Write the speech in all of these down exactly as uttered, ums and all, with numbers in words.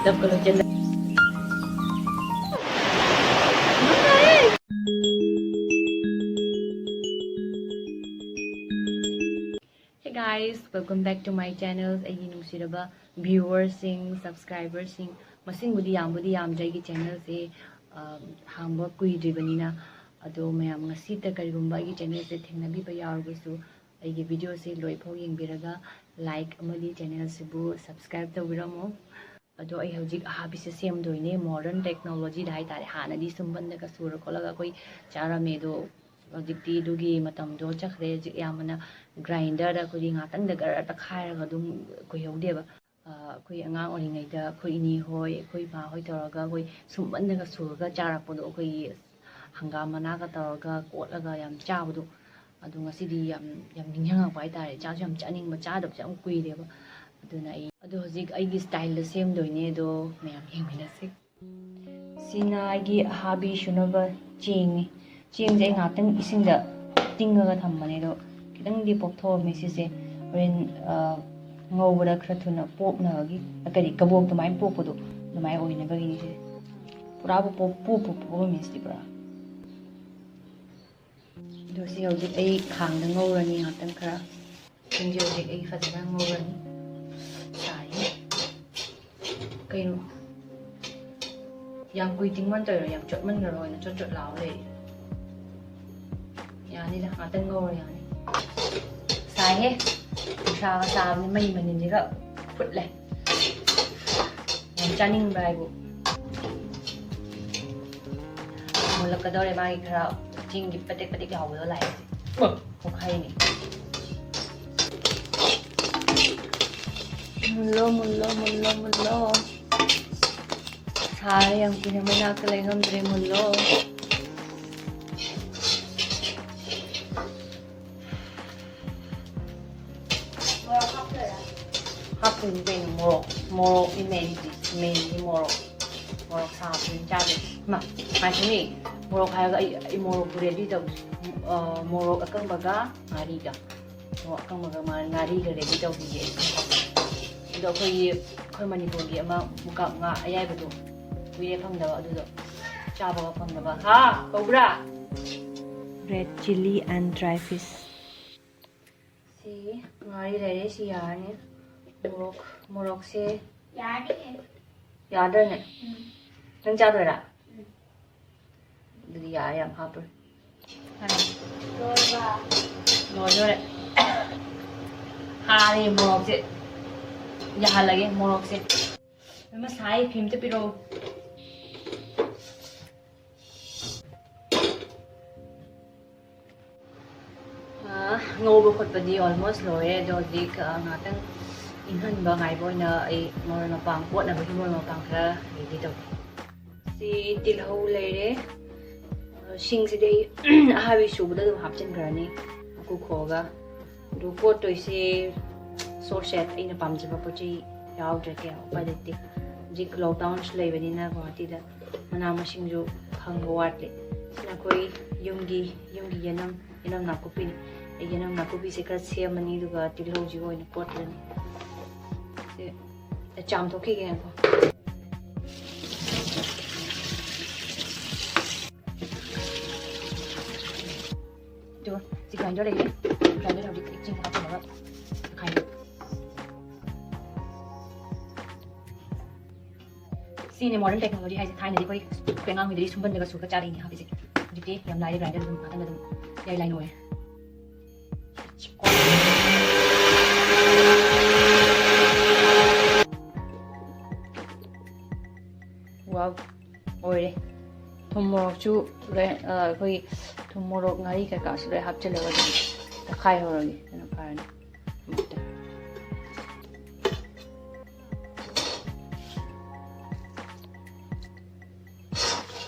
ꯇꯞꯀꯅꯨ ꯆꯦꯟꯗ꯫ Hey guys, welcome back to my channel. ꯑꯩꯒꯤ ꯅꯨꯡꯁꯤꯔꯕ viewersꯁꯤꯡ, subscriberꯁꯤꯡ, ꯃꯁꯤꯡꯕꯨꯗꯤ ꯌꯥꯝꯕꯨꯗꯤ ꯌꯥꯝꯗ꯭ꯔꯦ ꯑꯩꯒꯤ channelꯁꯦ, ꯑ, ꯍꯥꯡꯕ ꯀꯨꯏꯗ꯭ꯔꯤꯕꯅꯤꯅ꯫ ꯑꯗꯣ ꯃꯌꯥꯝ ꯉꯁꯤꯇ ꯀꯔꯤꯒꯨꯝꯕ ꯑꯩꯒꯤ channelꯁꯦ ꯊꯦꯡꯅꯕꯤꯕ ꯌꯥꯎꯔꯒꯁꯨ, ꯑꯩꯒꯤ videoꯁꯦ ꯂꯣꯏꯐꯥꯎ ꯌꯦꯡꯕꯤꯔꯒ like ꯑꯃꯗꯤ channelꯁꯤꯕꯨ subscribe ꯇꯧꯕꯤꯔꯝꯃꯣ꯫ ꯑꯗꯣ ꯑꯩ ꯍꯧꯖꯤꯛ ꯑꯍꯥꯕꯤꯁꯦ ꯁꯦꯝꯗꯣꯏꯅꯦ, modern technologyꯗ ꯍꯥꯏꯇꯥꯔꯦ꯫ ꯍꯥꯟꯅꯗꯤ ꯁꯨꯝꯕꯟꯗꯒ ꯁꯨꯔ ꯈꯣꯠꯂꯒ ꯑꯩꯈꯣꯏ ꯆꯥꯔꯝꯃꯦ, ꯑꯗꯣ ꯍꯧꯖꯤꯛꯇꯤ ꯑꯗꯨꯒꯤ ꯃꯇꯝꯗꯣ ꯆꯠꯈ꯭ꯔꯦ꯫ ꯍꯧꯖꯤꯛ ꯑꯌꯥꯝꯕꯅ grinderꯗ ꯑꯩꯈꯣꯏꯗꯤ ꯉꯥꯛꯇꯪꯗ ꯒꯔ ꯇꯛꯈꯥꯏꯔꯒ ꯑꯗꯨꯝ ꯀꯨꯏꯍꯧꯗꯦꯕ꯫ ꯑ, ꯑꯩꯈꯣꯏ ꯑꯉꯥꯡ ꯑꯣꯏꯔꯤꯉꯩꯗ ꯑꯩꯈꯣꯏ ꯏꯅꯦ ꯍꯣꯏ, ꯑꯩꯈꯣꯏ ꯏꯃꯥ ꯍꯣꯏ ꯇꯧꯔꯒ ꯑꯩꯈꯣꯏ ꯁꯨꯝꯕꯟꯗꯒ ꯁꯨꯔꯒ ꯆꯥꯔꯛꯄꯗꯣ, ꯑꯩꯈꯣꯏꯒꯤ ꯍꯪꯒꯥꯝ ꯃꯅꯥꯒ ꯇꯧꯔꯒ ꯀꯣꯠꯂꯒ ꯌꯥꯝ ꯆꯥꯕꯗꯣ꯫ ꯑꯗꯣ ꯉꯁꯤꯗꯤ ꯌꯥꯝ, ꯌꯥꯝ ꯅꯤꯡꯁꯤꯡꯉꯛꯄ ꯍꯥꯏꯇꯥꯔꯦ꯫ ꯆꯥꯁꯨ ꯌꯥꯝ ꯆꯥꯅꯤꯡꯕ, ꯆꯥꯗꯕꯁꯦ ꯌꯥꯝ ꯀꯨꯏꯔꯦꯕ꯫ ꯑꯗꯨꯅ ꯑꯩ ꯑꯗꯣ ꯍꯧꯖꯤꯛ ꯑꯩꯒꯤ styleꯗ ꯁꯦꯝꯗꯣꯏꯅꯦ, ꯑꯗꯣ ꯃꯌꯥꯝ ꯌꯦꯡꯃꯤꯟꯅꯁꯦ꯫ ꯁꯤꯅ ꯑꯩꯒꯤ ꯑꯍꯥꯕꯤ ꯁꯨꯅꯕ ꯆꯦꯡꯅꯤ꯫ ꯆꯦꯡꯁꯦ ꯑꯩ ꯉꯥꯛꯇꯪ ꯏꯁꯤꯡꯗ ꯇꯤꯡꯉꯒ ꯊꯝꯕꯅꯦ, ꯑꯗꯣ ꯈꯤꯇꯪꯗꯤ ꯄꯣꯞꯊꯣꯛꯑꯝꯃꯦ ꯁꯤꯁꯦ꯫ ꯍꯣꯔꯦꯟ, ꯑ, ꯉꯧꯕꯗ ꯈꯔ ꯊꯨꯅ ꯄꯣꯞꯅꯕꯒꯤ, ꯀꯔꯤ, ꯀꯕꯣꯛ ꯑꯗꯨꯃꯥꯏꯅ ꯄꯣꯞꯄꯗꯣ, ꯑꯗꯨꯃꯥꯏꯅ ꯑꯣꯏꯅꯕꯒꯤꯅꯤ ꯁꯤꯁꯦ꯫ ꯄꯨꯔꯥꯕꯨ ꯄꯣꯞ-, ꯄꯣꯞꯄꯨ ꯄꯣꯞꯄꯝꯃꯦ ꯁꯤꯗꯤ ꯄꯨꯔꯥ꯫ ꯑꯗꯣ ꯁꯤ ꯍꯧꯖꯤꯛ ꯑꯩ ꯈꯥꯡꯗ ꯉꯧꯔꯅꯤ ꯉꯥꯛꯇꯪ ꯈꯔ꯫ ꯁꯤꯡꯁꯦ ꯍꯧꯖꯤꯛ ꯑꯩ ꯐꯖꯅ ꯉꯧꯔꯅꯤ꯫ ꯁꯥꯏꯌꯦ꯫ ꯀꯩꯅꯣ? ꯌꯥꯝ ꯀꯨꯏ ꯇꯤꯡꯃꯟ ꯇꯧꯔꯣ, ꯌꯥꯝ ꯆꯣꯠꯃꯟꯈ꯭ꯔꯣ, ꯑꯣꯏꯅ ꯆꯣꯠ ꯆꯣꯠ ꯂꯥꯎ ꯂꯩ꯫ ꯌꯥꯅꯤꯗ, ꯉꯥꯛꯇꯪ ꯉꯧꯔ ꯌꯥꯅꯤ꯫ ꯁꯥꯏꯍꯦ꯫ ꯅꯨꯡꯁꯥꯒ ꯁꯥꯕꯅꯤ, ꯃꯩ ꯃꯅꯤꯟꯁꯤꯒ ꯐꯨꯠꯂꯦ꯫ ꯌꯥꯝ ꯆꯥꯅꯤꯡꯕ ꯍꯥꯏꯕꯨ꯫ ꯃꯨꯜꯂꯛꯀꯗꯧꯔꯦ, ꯃꯥꯒꯤ ꯈꯔ ꯆꯤꯡꯒꯤ ꯄꯇꯦꯛ ꯄꯇꯦꯛ ꯂꯥꯎꯕꯗꯣ ꯂꯥꯛꯑꯦ꯫ ꯄꯣꯛꯈꯥꯏꯅꯤ꯫ ꯃꯨꯜꯂꯣ, ꯃꯨꯜꯂꯣ, ꯃꯨꯜꯂꯣ, ꯃꯨꯜꯂꯣ꯫ ꯁꯥꯔꯦ ꯌꯥꯝ ꯀꯨꯏꯅ ꯃꯩ ꯅꯥꯛꯇ ꯂꯩ ꯉꯝꯗ꯭ꯔꯦ, ꯃꯨꯜꯂꯣ꯫ ꯍꯥꯞꯇꯣꯏꯅꯤ ꯀꯩꯅꯣ, ꯃꯣꯔꯣꯛ꯫ ꯃꯣꯔꯣꯛꯅꯤ main, mainꯗꯤ ꯃꯣꯔꯣꯛ꯫ ꯃꯣꯔꯣꯛ ꯁꯥꯕꯗꯨꯅꯤ ꯆꯥꯗꯣꯏꯁꯦ꯫ ꯃꯥ, ꯉꯥꯏꯈꯣꯅꯦ, ꯃꯣꯔꯣꯛ ꯍꯥꯏꯔꯒ ꯑꯩ, ꯑꯩ ꯃꯣꯔꯣꯛꯄꯨ ready ꯇꯧꯗ꯭ꯔꯤ꯫ ꯑ, ꯃꯣꯔꯣꯛ ꯑꯀꯪꯕꯒ ꯉꯥꯔꯤꯒ꯫ ꯃꯣꯔꯣꯛ ꯑꯀꯪꯕꯒ ꯃꯥ-, ꯉꯥꯔꯤꯒ ready ꯇꯧꯈꯤꯒꯦ ꯑꯩ꯫ ꯑꯗꯣ ꯑꯩꯈꯣꯏꯒꯤ ꯑꯩꯈꯣꯏ ꯃꯅꯤꯄꯨꯔꯒꯤ ꯑꯃ ꯃꯨꯀꯥ ꯉꯥ ꯑꯌꯥꯏꯕꯗꯣ ꯀꯨꯏꯔꯦ ꯐꯪꯗꯕ, ꯑꯗꯨꯗꯣ ꯆꯥꯕꯒ ꯐꯪꯗꯕ꯫ ꯍꯥ, ꯀꯧꯕ꯭ꯔꯥ? Red chilli and dry fish. ꯁꯤ ꯉꯥꯔꯤ ꯂꯩꯔꯦ, ꯁꯤ ꯌꯥꯔꯅꯤ꯫ ꯃꯣꯔꯣꯛ, ꯃꯣꯔꯣꯛꯁꯦ ꯌꯥꯔꯅꯤ꯫ ꯌꯥꯗ꯭ꯔꯅꯦ? ꯎꯝ꯫ ꯅꯪ ꯆꯥꯗꯣꯏꯔꯥ? ꯎꯝ꯫ ꯑꯗꯨꯗꯤ ꯌꯥꯔꯦ, ꯌꯥꯝ ꯍꯥꯞꯄ꯭ꯔꯣꯏ꯫ ꯂꯣꯏꯔꯦ꯫ ꯍꯥꯔꯦ ꯃꯣꯔꯣꯛꯁꯦ꯫ ꯌꯥꯍꯜꯂꯒꯦ ꯃꯣꯔꯣꯛꯁꯦ꯫ ꯃꯁꯥꯏ ꯐꯤ ꯑꯝꯇ ꯄꯤꯔꯛꯑꯣ꯫ ꯑꯥ, ꯉꯧꯕ ꯈꯣꯠꯄꯗꯤ almost ꯂꯣꯏꯔꯦ꯫ ꯑꯗꯣ ꯍꯧꯖꯤꯛ, ꯑꯥ, ꯉꯥꯛꯇꯪ ꯏꯪꯍꯟꯕ ꯉꯥꯏꯕ ꯑꯣꯏꯅ ꯑꯩ ꯃꯔꯣꯏ ꯃꯄꯥꯡ ꯀꯣꯠꯅꯕꯒꯤ ꯃꯔꯣꯏ ꯃꯄꯥꯡ ꯈꯔ ready ꯇꯧꯒꯦ꯫ ꯁꯤ ꯇꯤꯜꯍꯧ ꯂꯩꯔꯦ꯫ ꯑꯥ, ꯁꯤꯡꯁꯤꯗꯤ ꯑꯩ ꯑꯍꯥꯕꯤ ꯁꯨꯕꯗ ꯑꯗꯨꯝ ꯍꯥꯞꯆꯤꯟꯈ꯭ꯔꯅꯤ, ꯃꯀꯨ ꯈꯣꯛꯑꯒ꯫ ꯑꯗꯨ ꯀꯣꯠꯇꯣꯏꯁꯦ ꯁꯣꯔ ꯁꯦꯠ, ꯑꯩꯅ ꯄꯥꯝꯖꯕ ꯄꯣꯠ ꯆꯩ ꯌꯥꯎꯗ꯭ꯔꯦ, ꯀꯌꯥ ꯎꯄꯥꯏ ꯂꯩꯇꯦ꯫ ꯍꯧꯖꯤꯛ lockdownꯁꯨ ꯂꯩꯕꯅꯤꯅ ꯒꯨꯍꯥꯇꯤꯗ ꯃꯅꯥ ꯃꯁꯤꯡꯁꯨ ꯐꯪꯕ ꯋꯥꯠꯂꯦ꯫ ꯁꯤꯅ ꯑꯩꯈꯣꯏ ꯌꯨꯝꯒꯤ, ꯌꯨꯝꯒꯤ ꯌꯦꯅꯝ, ꯌꯦꯅꯝ ꯅꯥꯀꯨꯞꯄꯤꯅꯤ꯫ ꯑꯩ ꯌꯦꯅꯝ ꯅꯥꯀꯨꯞꯄꯤꯁꯦ ꯈꯔ ꯁꯦꯝꯃꯅꯤ, ꯑꯗꯨꯒ ꯇꯤꯜꯍꯧꯁꯤꯒ ꯑꯣꯏꯅ ꯀꯣꯠꯂꯅꯤ꯫ ꯁꯦ, ꯆꯥꯝꯊꯣꯛꯈꯤꯒꯦ ꯉꯥꯏꯈꯣ꯫ ꯑꯗꯨꯒ ꯁꯤ grinder ꯂꯩꯌꯦ, grinder ꯍꯧꯖꯤꯛ ꯏꯁꯤꯡ ꯍꯥꯞꯆꯤꯜꯂꯒ ꯈꯥꯏꯅꯤ꯫ ꯁꯤꯅꯦ modern technology ꯍꯥꯏꯁꯦ꯫ ꯊꯥꯏꯅꯗꯤ ꯑꯩꯈꯣꯏ, ꯑꯩꯈꯣꯏ ꯑꯉꯥꯡ ꯑꯣꯏꯔꯤꯉꯩꯗꯗꯤ ꯁꯨꯝꯕꯟꯗꯒ ꯁꯨꯔꯒ ꯆꯥꯔꯤꯅꯤ ꯍꯥꯏꯕꯁꯦ꯫ ꯍꯧꯖꯤꯛꯇꯤ ꯌꯥꯝ ꯂꯥꯏꯔꯦ, grinder ꯑꯗꯨꯝ ꯉꯥꯛꯇꯪꯗ ꯑꯗꯨꯝ ꯌꯥꯏ ꯂꯥꯏ ꯅꯣꯏꯔꯦ꯫ Wow, ꯑꯣꯏꯔꯦ꯫ ꯊꯨꯝ ꯃꯣꯔꯣꯛꯁꯨ ꯂꯣꯏ, ꯑ, ꯑꯩꯈꯣꯏꯒꯤ ꯊꯨꯝ ꯃꯣꯔꯣꯛ ꯉꯥꯔꯤ ꯀꯩꯀꯥꯁꯨ ꯂꯣꯏ ꯍꯥꯞꯆꯤꯜꯂꯒ ꯑꯗꯨꯝ ꯇꯛꯈꯥꯏꯍꯧꯔꯒꯦ, ꯑꯗꯨꯅ ꯐꯔꯅꯤ꯫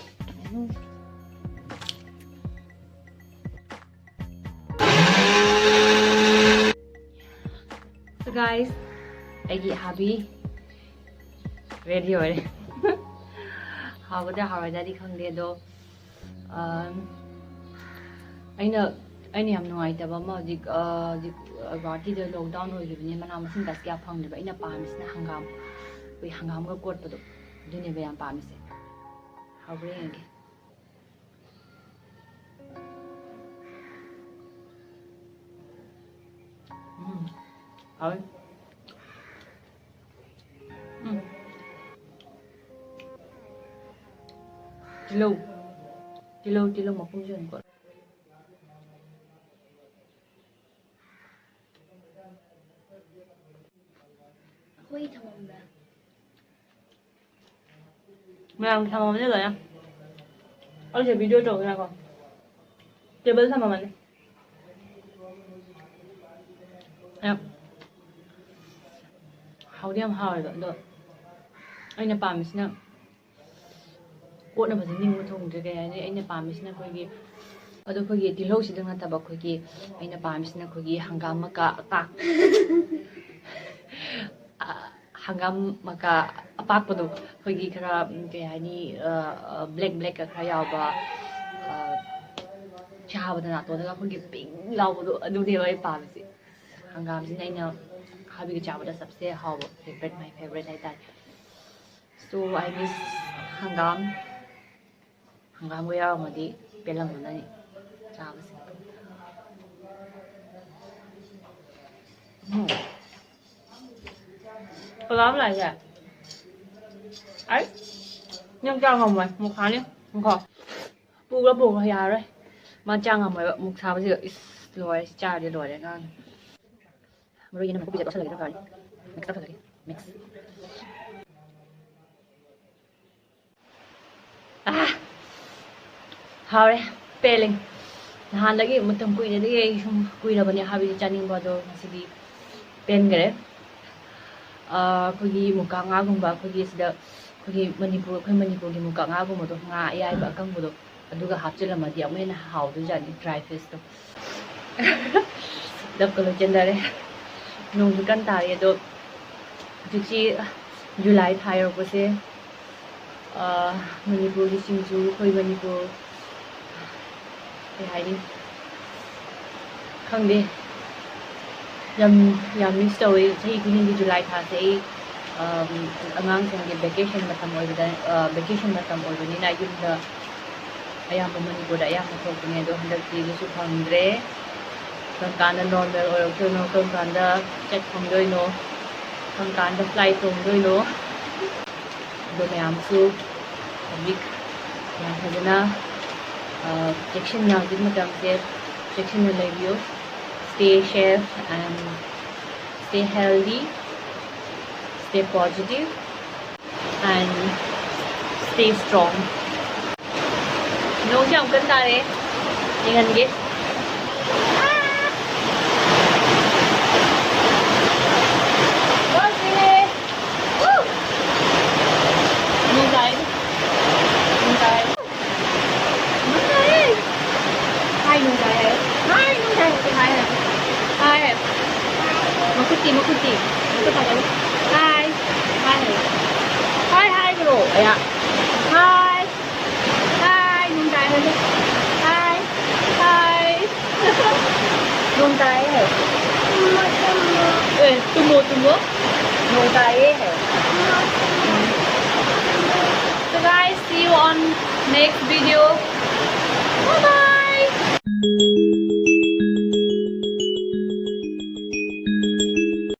So guys, ꯑꯩꯒꯤ ꯍꯥꯕꯤ ready ꯑꯣꯏꯔꯦ꯫ ꯍꯥꯎꯒꯗ꯭ꯔꯥ ꯍꯥꯎꯔꯣꯏꯗ꯭ꯔꯥꯗꯤ ꯈꯪꯗꯦ, ꯑꯗꯣ, ꯑꯝ, ꯑꯩꯅ, ꯑꯩꯅ ꯌꯥꯝ ꯅꯨꯡꯉꯥꯏꯇꯕ ꯑꯃ, ꯍꯧꯖꯤꯛ, ꯑ, ꯍꯧꯖꯤꯛ, ꯑ, ꯒꯨꯍꯥꯇꯤꯗ lockdown ꯑꯣꯏꯈꯤꯕꯅꯤꯅ ꯃꯅꯥ ꯃꯁꯤꯡꯒꯁꯦ ꯀꯌꯥ ꯐꯪꯗ꯭ꯔꯦꯕ꯫ ꯑꯩꯅ ꯄꯥꯝꯃꯤꯁꯤꯅ ꯍꯪꯒꯥꯝ꯫ ꯑꯩꯈꯣꯏ ꯍꯪꯒꯥꯝꯒ ꯀꯣꯠꯄꯗꯣ, ꯑꯗꯨꯅꯦꯕ ꯌꯥꯝ ꯄꯥꯝꯃꯤꯁꯦ꯫ ꯍꯥꯎꯕ꯭ꯔꯥ ꯌꯦꯡꯒꯦ꯫ ꯎꯝ, ꯍꯥꯎꯋꯦ꯫ ꯎꯝ꯫ ꯇꯤꯜꯍꯧ꯫ ꯇꯤꯜꯍꯧ, ꯇꯤꯜꯍꯧ ꯃꯄꯨꯝꯁꯦ ꯑꯣꯏꯅ ꯀꯣꯠꯂꯣ꯫ ꯍꯣꯏ, ꯊꯝꯃꯝꯕ꯭ꯔꯥ? ꯃꯌꯥꯝ ꯊꯝꯃꯝꯃꯅꯤ ꯂꯣꯏꯅ꯫ ꯑꯩꯁꯦ video ꯇꯧꯗꯅꯀꯣ꯫ Table ꯊꯝꯃꯝꯃꯅꯤ꯫ ꯌꯥꯝ ꯍꯥꯎꯗꯤ ꯌꯥꯝ ꯍꯥꯎꯋꯦꯕ, ꯑꯗꯣ ꯑꯩꯅ ꯄꯥꯝꯃꯤꯁꯤꯅ ꯀꯣꯠꯅꯕꯁꯦ ꯅꯤꯡꯕ ꯊꯨꯡꯗ꯭ꯔꯦ꯫ ꯀꯩ ꯍꯥꯏꯅꯤ, ꯑꯩꯅ ꯄꯥꯝꯃꯤꯁꯤꯅ ꯑꯩꯈꯣꯏꯒꯤ, ꯑꯗꯣ ꯑꯩꯈꯣꯏꯒꯤ ꯇꯤꯜꯍꯧꯁꯤꯗꯪ ꯅꯠꯇꯕ, ꯑꯩꯈꯣꯏꯒꯤ, ꯑꯩꯅ ꯄꯥꯝꯃꯤꯁꯤꯅ ꯑꯩꯈꯣꯏꯒꯤ ꯍꯪꯒꯥꯝ ꯃꯀꯥ ꯑꯀꯥ-, ꯑ, ꯍꯪꯒꯥꯝ ꯃꯀꯥ ꯑꯄꯥꯛꯄꯗꯣ, ꯑꯩꯈꯣꯏꯒꯤ ꯈꯔ, ꯎꯝ, ꯀꯩ ꯍꯥꯏꯅꯤ, ꯑ, ꯑ, black blackꯀ ꯈꯔ ꯌꯥꯎꯕ, ꯑ, ꯆꯥꯕꯗ ꯅꯥꯇꯣꯟꯗꯒ ꯑꯩꯈꯣꯏꯒꯤ pink ꯂꯥꯎꯕꯗꯣ, ꯑꯗꯨꯅꯦꯕ ꯑꯩ ꯄꯥꯝꯃꯤꯁꯦ꯫ ꯍꯪꯒꯥꯝꯁꯤꯅ ꯑꯩꯅ ꯍꯥꯕꯤꯒ ꯆꯥꯕꯗ ꯆꯞꯁꯦ ꯍꯥꯎꯕ, favourite, my favourite ꯍꯥꯏꯇꯥꯔꯦ꯫ So I miss ꯍꯪꯒꯥꯝ꯫ ꯍꯪꯒꯥꯝꯒ ꯌꯥꯎꯔꯝꯃꯗꯤ ꯄꯦꯜꯂꯝꯒꯅꯤ ꯆꯥꯕꯁꯦ꯫ ꯎꯝ꯫ ꯀꯂꯥ ꯑꯃ ꯂꯥꯛꯏꯁꯦ꯫ ꯑꯩ ꯅꯪ ꯆꯥ ꯉꯝꯃꯣꯏ, ꯃꯨꯛ ꯈꯥꯅꯤ꯫ ꯉꯥꯏꯈꯣ꯫ ꯄꯨꯒ ꯄꯨꯒ ꯌꯥꯔꯣꯏ꯫ ꯃꯥ ꯆꯥ ꯉꯝꯃꯣꯏꯕ, ꯃꯨꯛ ꯁꯥꯕꯁꯤꯒ꯫ ꯏꯁ, ꯂꯣꯏꯔꯦ꯫ ꯁꯤ ꯆꯥꯔꯗꯤ ꯂꯣꯏꯔꯦ ꯑꯉꯥꯡꯅꯤ꯫ ꯃꯔꯨ ꯌꯦꯅꯝ ꯅꯥꯀꯨꯞꯄꯤꯁꯦ ꯇꯣꯠꯁꯜꯂꯒꯦ ꯈꯔ ꯈꯔ꯫ Mix ꯇꯧꯁꯜꯂꯒꯦ꯫ Mix꯫ ꯑꯥ! ꯍꯥꯎꯔꯦ꯫ ꯄꯦꯜꯂꯦ꯫ ꯅꯍꯥꯟꯗꯒꯤ, ꯃꯇꯝ ꯀꯨꯏꯅꯗꯒꯤ ꯑꯩ ꯁꯨꯝ ꯀꯨꯏꯔꯕꯅꯦ ꯍꯥꯕꯤꯗꯤ ꯆꯥꯅꯤꯡꯕ, ꯑꯗꯣ ꯉꯁꯤꯗꯤ ꯄꯦꯟꯈꯔꯦ꯫ ꯑꯥ, ꯑꯩꯈꯣꯏꯒꯤ ꯃꯨꯀꯥ ꯉꯥꯒꯨꯝꯕ, ꯑꯩꯈꯣꯏꯒꯤ ꯁꯤꯗ, ꯑꯩꯈꯣꯏꯒꯤ ꯃꯅꯤꯄꯨꯔ, ꯑꯩꯈꯣꯏ ꯃꯅꯤꯄꯨꯔꯒꯤ ꯃꯨꯀꯥ ꯉꯥꯒꯨꯝꯕꯗꯣ, ꯉꯥ ꯑꯌꯥꯏꯕ ꯑꯀꯪꯕꯗꯣ, ꯑꯗꯨꯒ ꯍꯥꯞꯆꯤꯜꯂꯝꯃꯗꯤ ꯑꯃꯨꯛ ꯍꯦꯟꯅ ꯍꯥꯎꯗꯣꯏꯖꯥꯠꯅꯤ, dry fishꯇꯣ꯫ ꯗꯞꯀ ꯂꯣꯏ ꯆꯦꯟꯊꯔꯦ꯫ ꯅꯣꯡꯁꯨ ꯀꯟꯅ ꯇꯥꯔꯤ, ꯑꯗꯣ ꯍꯧꯖꯤꯛꯁꯤ ꯖꯨꯂꯥꯏ ꯊꯥ ꯌꯧꯔꯛꯄꯁꯦ, ꯑꯥ, ꯃꯅꯤꯄꯨꯔꯒꯤ ꯁꯤꯡꯖꯨ, ꯑꯩꯈꯣꯏ ꯃꯅꯤꯄꯨꯔ, ꯀꯩ ꯍꯥꯏꯅꯤ, ꯈꯪꯗꯦ, ꯌꯥꯝ, ꯌꯥꯝ miss ꯇꯧꯋꯦ꯫ ꯆꯍꯤ ꯈꯨꯗꯤꯡꯒꯤ ꯖꯨꯂꯥꯏ ꯊꯥꯁꯦ ꯑꯩ ꯑꯉꯥꯡꯁꯤꯡꯒꯤ ꯚꯦꯀꯦꯁꯟ ꯃꯇꯝ ꯑꯣꯏꯕꯗ, ꯚꯦꯀꯦꯁꯟ ꯃꯇꯝ ꯑꯣꯏꯕꯅꯤꯅ ꯌꯨꯝꯗ ꯑꯌꯥꯝꯕ ꯃꯅꯤꯄꯨꯔꯗ ꯑꯌꯥꯝꯕ ꯊꯣꯛꯄꯅꯦ꯫ ꯑꯗꯣ ꯍꯟꯗꯛꯇꯤ ꯑꯗꯨꯁꯨ ꯐꯪꯗ꯭ꯔꯦ꯫ ꯀꯔꯝ ꯀꯥꯟꯗ ꯅꯣꯔꯃꯦꯜ ꯑꯣꯏꯔꯛꯇꯣꯏꯅꯣ, ꯀꯔꯝ ꯀꯥꯟꯗ ꯆꯠ ꯐꯪꯗꯣꯏꯅꯣ, ꯀꯔꯝ ꯀꯥꯟꯗ ꯐ꯭ꯂꯥꯏꯠ ꯇꯣꯡꯗꯣꯏꯅꯣ? ꯑꯗꯣ ꯃꯌꯥꯝꯁꯨ ꯍꯧꯖꯤꯛ ꯌꯥꯝ ꯐꯖꯅ, ꯑ, ꯆꯦꯛꯁꯤꯟꯅ, ꯍꯧꯖꯤꯛ ꯃꯇꯝꯁꯦ ꯆꯦꯛꯁꯤꯟꯅ ꯂꯩꯕꯤꯌꯨ꯫ Stay safe and stay healthy, stay positive and stay strong. ꯅꯣꯡꯁꯦ ꯌꯥꯝ ꯀꯟꯅ ꯇꯥꯔꯦ꯫ ꯌꯦꯡꯍꯟꯒꯦ꯫ ꯅꯣꯡ ꯇꯥꯏ꯫ ꯅꯣꯡ ꯇꯥꯏ꯫ ꯅꯣꯡ ꯇꯥꯏ꯫ ꯍꯥꯏ, ꯅꯣꯡ ꯇꯥꯏ ꯍꯥꯏ꯫ ꯍꯥꯏ, ꯅꯣꯡ ꯇꯥꯏ ꯍꯥꯏ꯫ ꯍꯥꯏ ꯍꯥꯏ꯫ ꯃꯈꯨꯠꯇꯤ, ꯃꯈꯨꯠꯇꯤ꯫ ꯃꯈꯨꯠ ꯊꯥꯡꯒꯠꯂꯨ꯫ ꯍꯥꯏ꯫ ꯍꯥꯏ ꯍꯥꯏꯌꯨ꯫ ꯍꯥꯏ ꯍꯥꯏꯈ꯭ꯔꯣ꯫ ꯑꯌꯥ꯫ ꯍꯥꯏ꯫ ꯍꯥꯏ, ꯅꯣꯡ ꯇꯥꯏ ꯍꯥꯏꯌꯨ꯫ ꯍꯥꯏ꯫ ꯍꯥꯏ꯫ ꯅꯣꯡ ꯇꯥꯏ ꯍꯥꯏꯌꯨ꯫ ꯑꯦ, ꯇꯨꯝꯃꯣ, ꯇꯨꯝꯃꯣ꯫ ꯅꯣꯡ ꯇꯥꯏꯌꯦ ꯍꯥꯏꯌꯨ꯫ So guys, see you on next video. Bye bye.